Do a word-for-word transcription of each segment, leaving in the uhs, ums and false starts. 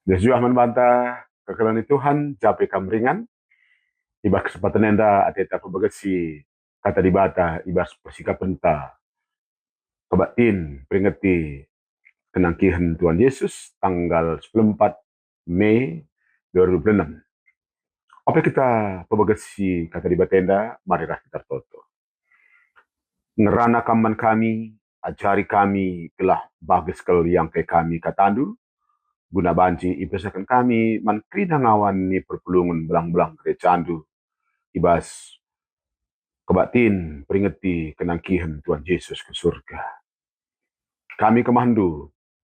Mejuah-juah man banta, kekelengen Tuhan, jape kam ringan. I bas kesempatan enda ateta pebegesi Kata Dibata i bas persikapenta kebaktin peringeti kenangkihen Tuhan Yesus tanggal sepuluh empat Mei dua ribu dua puluh enam. Ope kita pebegesi Kata Dibata enda, marilah kita ertoto. Ngerana Kam man kami, ajari kami gelah bages kal iangke kami kataNdu, guna banci ipesehken kami man kerina ngawan ni perpulungen belang-belang gerejaNdu i bas kebaktin peringeti kenangkihen Tuhan Jesus ku Surga. Kami kemahenNdu,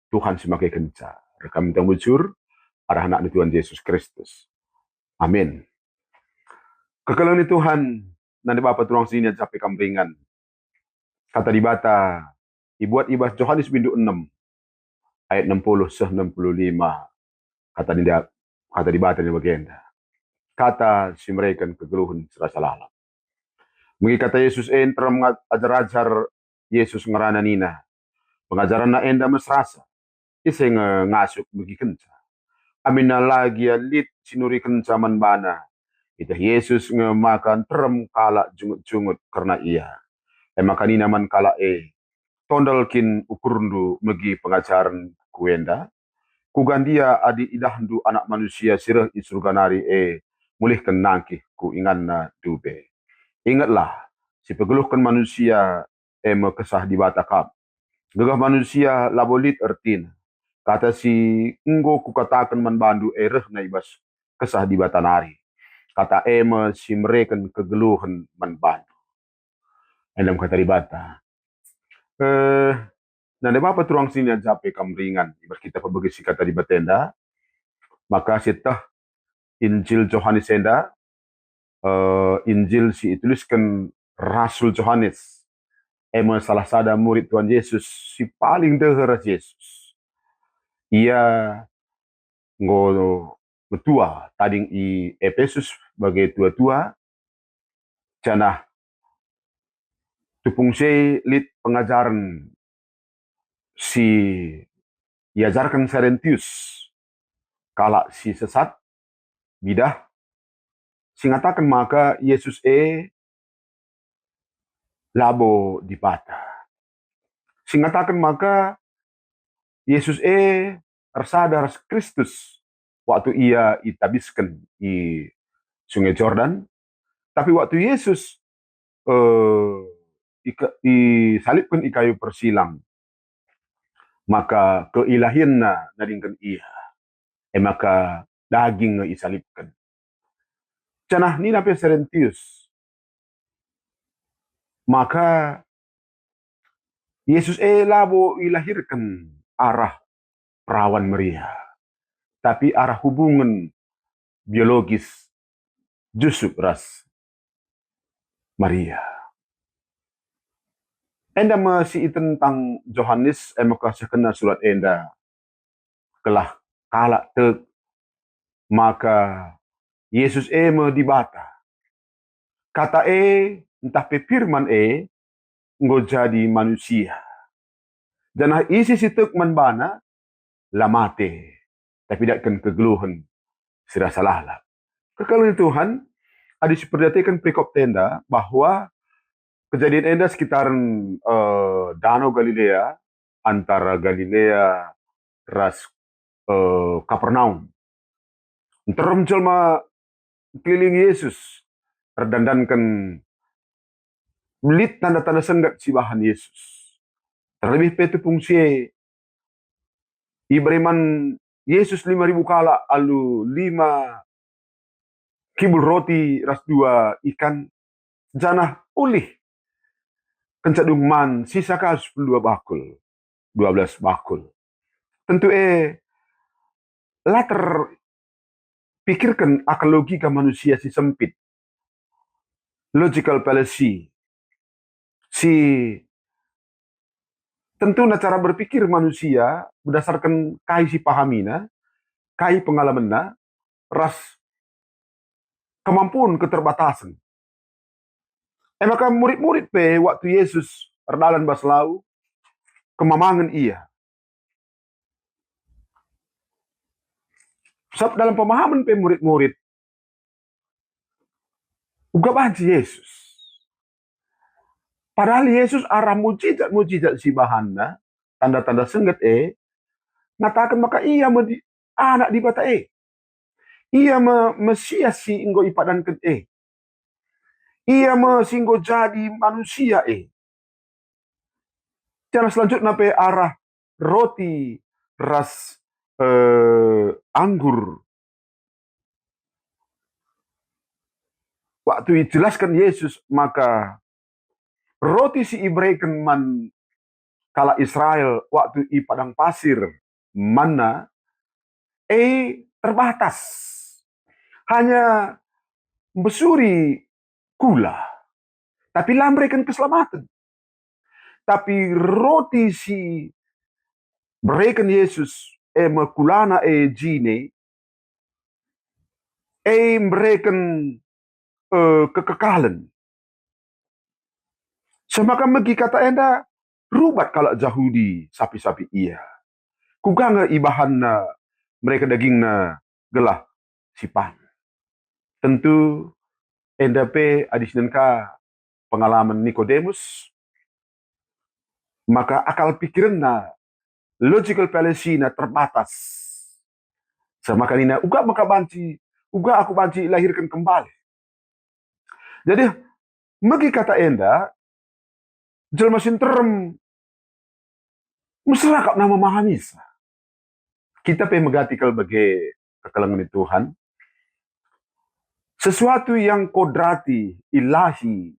Tuhan si makekenca, reh kami ntah bujur, arah AnakNdu Tuhan Jesus Kristus. Amin. Kekelengen Tuhan, nande bapa turang senina jape kam ringan. Kata Dibata ibuat i bas Johanes bindu enem ayat enam puluh seh enam puluh lima. Kata Dibata nina bagenda, kata si mereken kegeluhen si rasa lalap. Megi kata Yesus e nterem ajar-ajar Yesus ngerana nina, pengajarenNa enda mesrasa, ise nge ngasup megikenca? Aminna la gia lit si nurikenca man baNa. Idah Yesus nge maka nterem kalak jungut-jungut kerna Ia. E maka nina man kalak e, "Tondal kin ukurndu megi pengajarenKu enda? Kuga ndia adi idahndu Anak Manusia si reh i Surga nari e mulihken nangkih ku inganna dube? Ingetlah, si pegeluhken manusia e me Kesah Dibata kap. Gegeh manusia labo lit ertina. Kata si enggo Kukataken man bandu e rehna i bas Kesah Dibata nari. Kata e me si mereken kegeluhen man bandu." Enda me Kata Dibata. Eh, nande bapa turang senina jape kam ringan, i bas kita pebegesi Kata Dibata enda, maka sieteh Injil Johanes enda, eh, Injil si itulisken Rasul Johanes, e me salah sada murid Tuhan Yesus si paling deher ras Yesus. Ia enggo metua tading i Epesus bage tua-tua, janah tupung si e lit pengajaren si iajarken Serentius, kalak si sesat, bidah, si ngataken maka Yesus e labo Dibata. Si ngataken maka Yesus e ersada ras Kristus waktu Ia itabisken i Sungai Jordan, tapi waktu Yesus, eh, ika-, isalibken i kayu persilang, maka keilahienNa nadingken Ia, e maka daging nge isalibken. Janah nina pe Serentius, maka Yesus e labo ilahirken arah perawan Maria, tapi arah hubungen biologis Jusup ras Maria. Enda me si itentang Johanes, e maka sehkenna surat enda, gelah kalak tek maka Yesus e me Dibata. Kata e, ntah pe Firman e, enggo jadi manusia. Janah ise si tek man baNa, la mate, tapi datken kegeluhen si rasa lalap. Kekelengen Tuhan, adi siperdiateken perikopta enda, bahwa kejadian enda sekitaren, eh, Danau Galilea, antara Galilea ras, eh, Kapernaum. Nterem jelma keliling Yesus, erdandanken lit tanda-tanda sengget si bahan Yesus. Terlebih pe tupung si e, ibere man Yesus lima ribu kalak alu lima kibul roti ras dua ikan, janah ulih kenca dung man sisa ka sepuluh dua bakul, dua belas bakul. Tentu e, la terpikirken akal logika manusia si sempit, logical fallacy, si tentuna cara berpikir manusia berdasarken kai si pahamina, kai pengalamenna, ras kemampuan keterbatasen. E maka murid-murid pe waktu Yesus erdalan bas lau, kemamangen ia. Sabap dalam pemahaman pe murid-murid, uga banci Yesus. Padahal Yesus arah mujizat-mujizat si ibahanNa, tanda-tanda sengget e, ngataken maka Ia me di, Anak Dibata e. Ia me Mesias si enggo ipadanken e. Ia me si enggo jadi manusia e. Janah selanjutna pe arah roti ras, eh, anggur. Waktu ijelasken Yesus maka roti si ibereken man kalak Israel waktu i padang pasir, manna, e terbatas. Hanya mbesuri kula, tapi la mbereken keselamaten. Tapi roti si bereken Yesus, e me kulana e jine, e mbereken, eh, kekekalen. Semaka megi kata enda, rubat kalak Jahudi sapi-sapi ia. Kuga nge ibahanna mereken dagingna gelah sipan? Tentu enda pe adi sinen ka pengalaman Nikodemus, maka akal pikirenna, logical fallacy-na terbatas. Semaka nina, "Uga maka banci, uga aku banci ilahirken kembali?" Jadi, megi kata enda, jelma si nterem mesera kap nge memahami sa. Kita pe megati kal bage kekelengen Tuhan. Sesuatu yang kodrati, ilahi,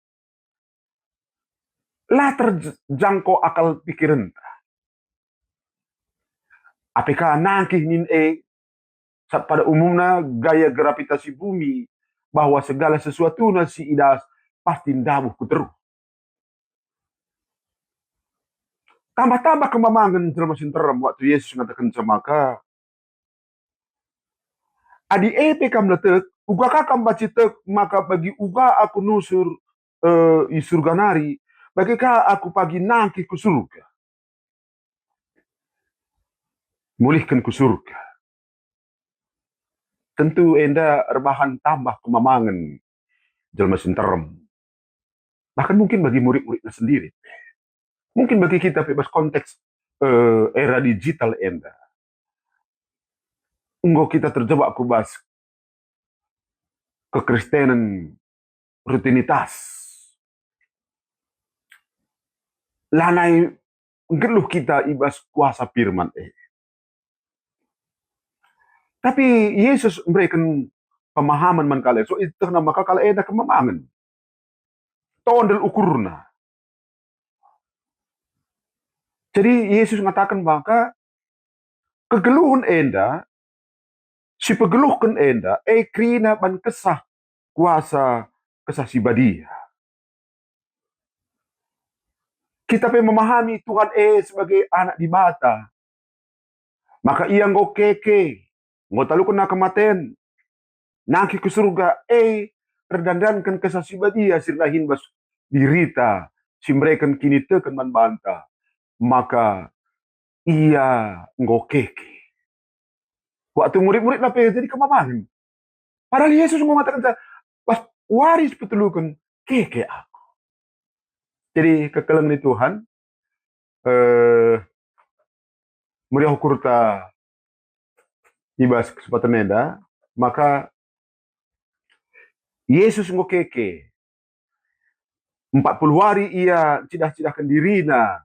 la terjangkau akal pikirenta. Ape ka nangkih nin e, sabap pada umumna gaya gravitasi bumi, bahwa segala sesuatuna si idas pasti ndabuh ku teruh. Tambah-tambah kemamangen jelma si nterem waktu Yesus ngatakenca maka, "Adi e pe kam la tek, uga ka kam banci tek maka bagi uga aku nusur, eh, i Surga nari, bage ka aku pagi nangkih ku Surga." Mulihken ku Surga. Tentu enda erbahan tambah kemamangen jelma si nterem. Bahkan mungkin bagi murid-muridna sendiri. Mungkin bagi kita pe bas konteks, eh, era digital enda. Enggo kita terjebak ku bas kekristenen rutinitas. Lanai nggeluh kita i bas kuasa firman e. Tapi Yesus mbereken pemahaman man kalak e, so ietehna maka kalak enda kemamangen. Tondel ukurna. Jadi Yesus ngataken maka kegeluhen enda, si pegeluhken enda, e kerina ban kesah kuasa Kesah Si Badia. Kita pe memahami Tuhan e sebagai Anak Dibata. Maka Ia enggo keke, enggo talukenna kematen, nangkih ku Surga, e erdandanken Kesah Si Badia si erdahin bas dirita, si mbereken kiniteken man banta. Maka Ia enggo keke. Waktu murid-muridna pe jadi kemamangen. Padahal Yesus enggo ngatakenca, "Bas wari si peteluken, keke Aku." Jadi, kekelengen Tuhan, eh, meriah ukurta i bas kesempatan enda, maka Yesus enggo keke. Empat puluh wari Ia cidah-cidahken diriNa,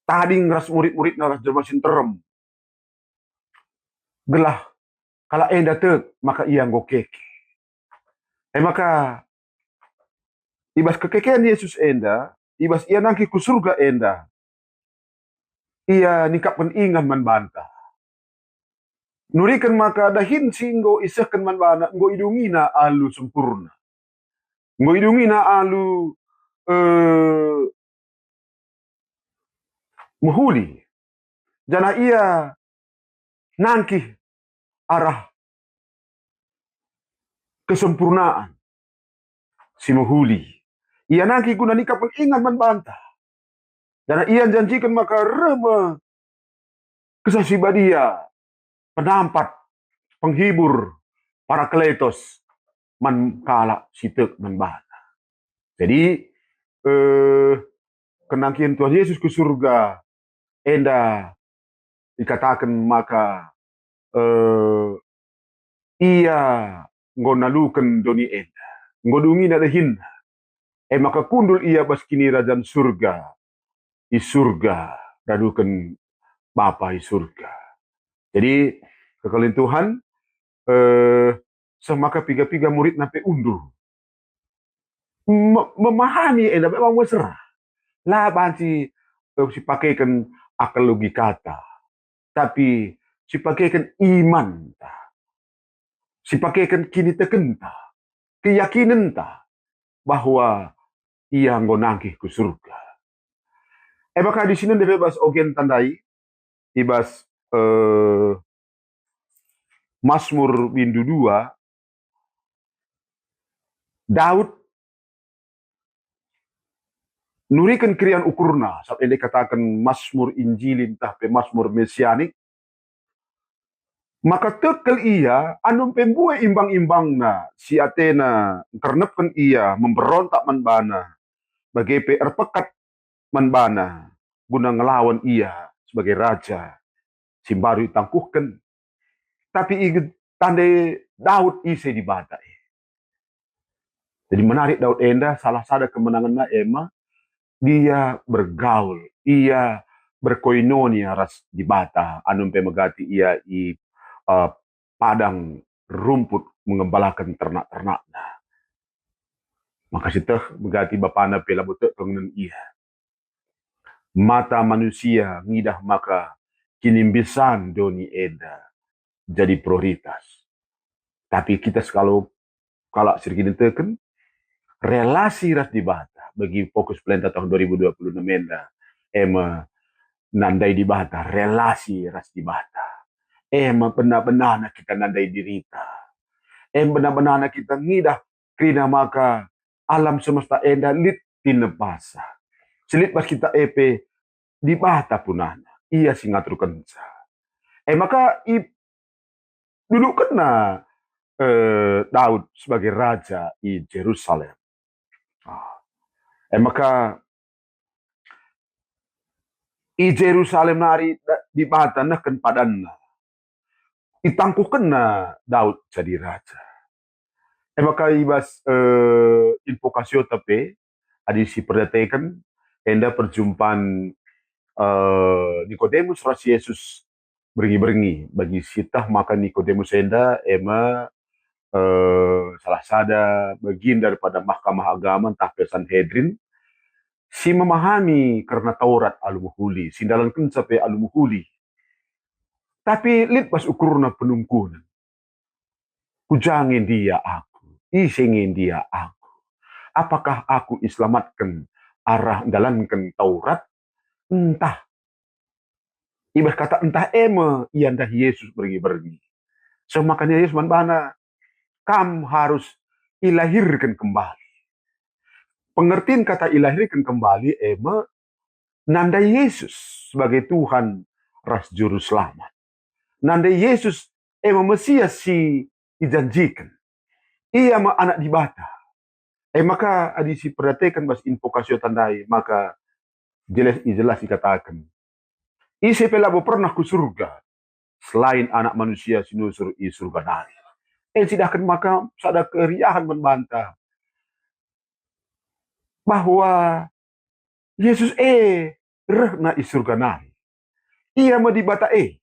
tading ras murid-muridNa ras jelma si nterem, gelah kalak enda tek maka Ia enggo keke. E maka, i bas kekeken Yesus enda, i bas Ia nangkih ku Surga enda, Ia ningkapken ingan man banta. Nuriken maka dahin si enggo isehken man baNa enggo idungina alu sempurna. Enggo idungina alu, eh, mehuli. Janah Ia nangkih arah kesempurnaan si mehuli. Ia nangkih guna ningkapken ingan man banta. Janah Ia njanjiken maka reh me Kesah Si Badia penampat, penghibur, parakletos man kalak si tek man bana. Jadi, eh, kenangkihen Tuhan Yesus ku surga enda ikataken maka, eh, ia enggo naluken doni enda, enggo dungina dahinna. E maka kundul ia bas kinirajan surga, i surga, raduken Bapa i surga. Jadi, kekalin Tuhan, eh, seh maka piga-piga muridna pe undur. Me-, memahami enda memang mesera. La banci, eh, sipakeken akal logikata, tapi sipakeken imanta, sipakeken kinitekenta, keyakinenta bahwa ia enggo nangkih ku surga. E maka di sini ndai pe bas ogen tandai, i bas, eh, Masmur bindu dua, Daud nuriken keriahen ukurna, sabap enda ikataken Masmur Injili ntah pe Masmur Mesianik, maka tekel ia, anom pe mbue imbang-imbangna, si atena ngkernepken ia, memberontak man bana, bage pe erpekat man bana, guna ngelawan ia sebagai raja si mbaru itangkuhken. Tapi iget tandai Daud ise Dibata e. Jadi menarik Daud enda, salah sada kemenangenna e me, dia bergaul, ia berkoinonia ras Dibata, anom pe megati ia i, eh, padang rumput mengembalaken ternak-ternakna. Maka sieteh megati bapana pe labo tek kengenen ia. Mata manusia ngidah maka kinimbisan doni enda jadi prioritas. Tapi kita sekalak kalak si erkiniteken, relasi ras Dibata bagi fokus pelenta tahun dua ribu dua puluh enam enda, e me nandai Dibata, relasi ras Dibata. E me benar-benarna kita nandai dirita. E me benar-benarna kita ngidah kerina maka alam semesta enda lit tinepasa. Si lit bas kita e pe Dibata punana, Ia si ngaturkenca. E maka i-, dudukkenna, eh, Daud sebagai raja i Jerusalem. Ah. E maka i Jerusalem nari da-, Dibata nehken padanna. Itangkuhkenna Daud jadi raja. E maka i bas, eh, invokasiota pe, adi siperdiateken, enda perjumpan, eh, Nikodemus ras Yesus berngi-berngi. Bagi sieteh maka Nikodemus enda e me, eh, salah sada bagian daripada Mahkamah Agama ntah pe Sanhedrin, si memahami kerna Taurat alu mehuli, si ndalankenca pe alu mehuli. Tapi lit bas ukurna penungkunen. Ku ja nge ndia aku? Ise nge ndia aku? Apakah aku iselamatken arah ndalanken Taurat? Ntah. I bas kata ntah e me ia ndahi Yesus berngi-berngi. Seh maka nina Yesus man bana, "Kam harus ilahirken kembali." Pengertin kata ilahirken kembali e me nandai Yesus sebagai Tuhan ras Juru Selamat. Nandai Yesus e me Mesias si ijanjiken. Ia me Anak Dibata. E maka adi siperdiateken bas invokasiota ndai, maka jelas, i jelas ikataken, "Ise pe labo pernah ku surga, selain Anak Manusia si nusur i surga nari." E cidahken maka sada keriahen man banta bahwa Yesus e rehna i surga nari. Ia me Dibata e.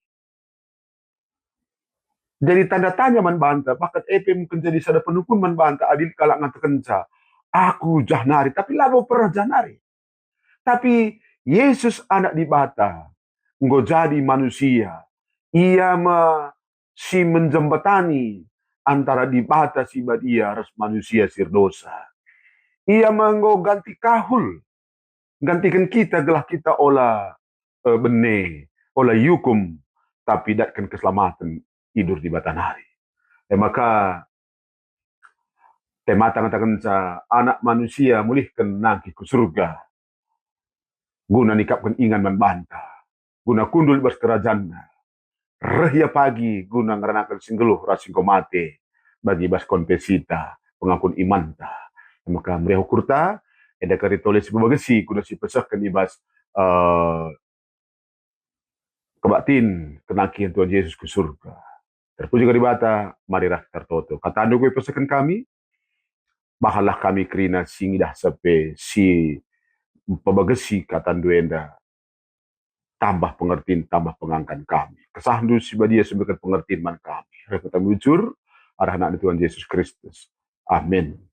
Jadi tanda tanya man banta, bahkan e pe mungkin jadi sada penungkun man banta, adi kalak ngatakenca, "Aku jah nari," tapi labo pernah jah nari. Tapi Yesus Anak Dibata enggo jadi manusia. Ia me si menjembatani antara Dibata si badia ras manusia si erdosa. Ia me enggo ganti kahul, nggantiken kita gelah kita ola, eh, bene, ola iukum, tapi datken keselamaten idur Dibata nari. E maka, temata ngatakenca Anak Manusia mulihken nangkih ku surga, guna nikapken ingan man banta, guna kundul i bas kerajanNa. reh ia pagi guna ngeranaken si nggeluh ras si enggo mate bagi bas konfesita, pengakun imanta. Maka meriah ukurta, enda kari tole si pebagesi guna si pesehken i bas, eh, kebaktin kenakin Tuhan Yesus ku surga. Terpuji ka Dibata, mari reh kita ertoto. Katandu enggo ipesehken kami, bahanlah kami kerina si ngidah sepe, si mpebagesi katandu enda, tambah pengertin, tambah pengangkan kami. KesahNdu si Badia si memberikan pengertin man kami. Reh kami bujur, arah AnakNdu Tuhan Yesus Kristus. Amin.